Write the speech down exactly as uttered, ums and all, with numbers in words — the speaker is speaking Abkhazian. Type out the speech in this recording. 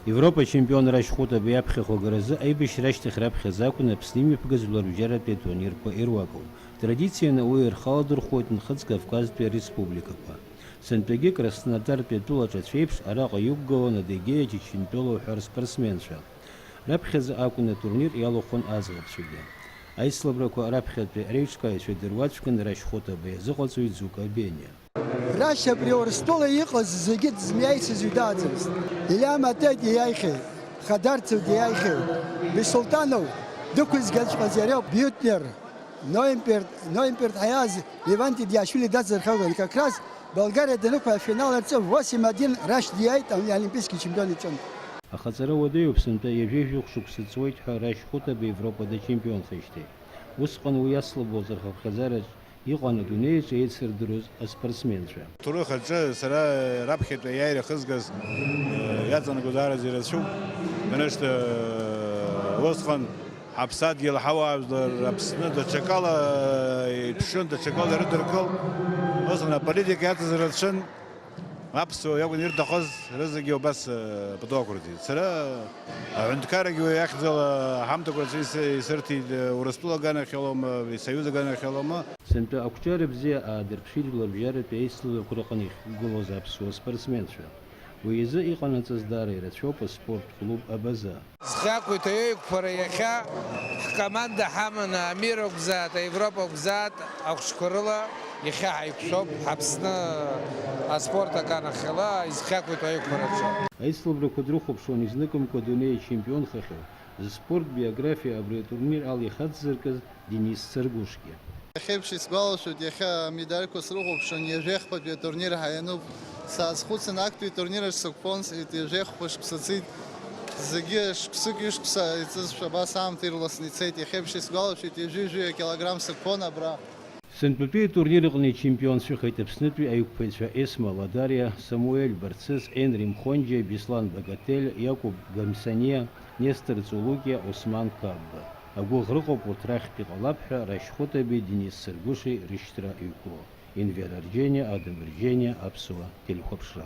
Европа чемпион Рашь Хәытаба иаԥхьахә агаразы аибашьра ашьҭахь раԥхьаӡа акәын Аԥсны имҩаԥгаз жәларбжьаратәи атурнирқәа ируакын. Традицианы уи ирхаладырхәуеит Нхыҵ Кавказтәи ареспубликақәа. Сынтәагьы Краснодартәи атәылаҿацә еиԥш араҟа иқәгылан Адыгеиа, Чечентәыла уҳәа рспортсменцәа. Раԥхьаӡа акәын атурнир иалахәын аӡӷабцәагьы. Аицлабрақәа раԥхьатәи ареиҿкааҩцәа дыруаӡәкын Рашь Хәытаба иазыҟаҵаҩ Дзука Бениа. Рашь абри Урыстәыла иҟаз зегьы дызмиаицыз ҩ дааӡамызт. Илиа Матеи диааихьеит, Хадарцев диааихьеит, Бисултанов дықәызгаҵәҟьаз иара ауп, Бютнер, Ноемпер, Ноемпер ҳәа иааз Леванти Диашвили дацырхаҩуан, как раз Болгариа данықәла афинал аҿы восемь один Рашь диааит, али-, олимпийский чемпион иҿынтә. Ахаҵара уадаҩуп, сынтәа ҩажәи жәохә шықәса ҵуеит ҳәа Рашь Хәытаба Европада дчемпионхеижьҭеи. Усҟан уи аслабоз рхыԥхьаӡараҿ иҟан адунеи аҿы еицырдыруаз аспортсменцәа. Ҭоурых аҿы сара раԥхьатәи аиааира ахызгаз, э, иаҵанакуа даараӡа ирацәоуп. Конечно, э, усҟан ҳаԥсадгьыл, ҳауаажәлар Аԥсны даҽакала, э, иԥшын, даҽакала ирыдыркыл. Усҟан аполитика иаҵаз рацәан. Аԥсуа иакәын ирҭахыз, рызегьы убас, э, пату ақәырҵеит. Сара аҳәынҭқаррагьы уи ахьӡала ҳамҭақәа рацәа ис-, исырҭеит, э, Урыстәыла аганахьалоума, Союз аганахьалоума. Сынтәа ақәҿиара бзиа аадырԥшит жәларбжьаратәи аицлабрақәа рҟны иахьықәгылоз аԥсуа спортсменцәа. Уи изы иҟанаҵаз даара ирацәоуп аспорт клуб Абаза. Зхы ақәиҭу аиқәԥара иахьа ҳкоманда ҳаманы Амир акәзаат, Аевропа акәзаат ахәшқәа рыла иахьа ҳаиқәшәоуп Аԥсны аспорт аганахьала изхы ақәиҭу аиқәԥараҿы. Аицлабрақәа дрыхәаԥшуан изныкымкәа адунеи ачемпионхахьоу, зспорттә биографиа абри атурнир ала ихацзыркыз Денис Царгәышгьы. Иахьеиԥш исгәалашәоит, иахьа амедальқәа срыхәаԥшуан, ҩажәеи хԥатәи атурнир ҳаиануп. Саазхәыцын, актәи атурнир аҿы сықәԥон, сҳәеит, ҩажәи хәба шықәса ҵит. Зегьы шықәсык ҩышықәса иҵызшәа абас аамҭа ирласны ицеит. Иахьеиԥш исгәалашәоит, ҩажәи жәаҩа килограмм сықәԥон абра. Сынтәатәи атурнир аҟны ичемпионцәахеит Аԥснытәи аиқәԥаҩцәа Есма Ладариа, Самуель Барцыц, Енри Мхонџьиа, Беслан Багатель, Иакәып Гамсаниа, Нестор Цулукиа, Осман Кагба. Агәыӷра ыҟоуп урҭ рахьтә иҟалап ҳәа Рашь Хәытаби Денис Царгәыши рышьҭра иқәло. Енвер Арџьениа, Адам Арџьениа, Аԥсуа телехәаԥшра.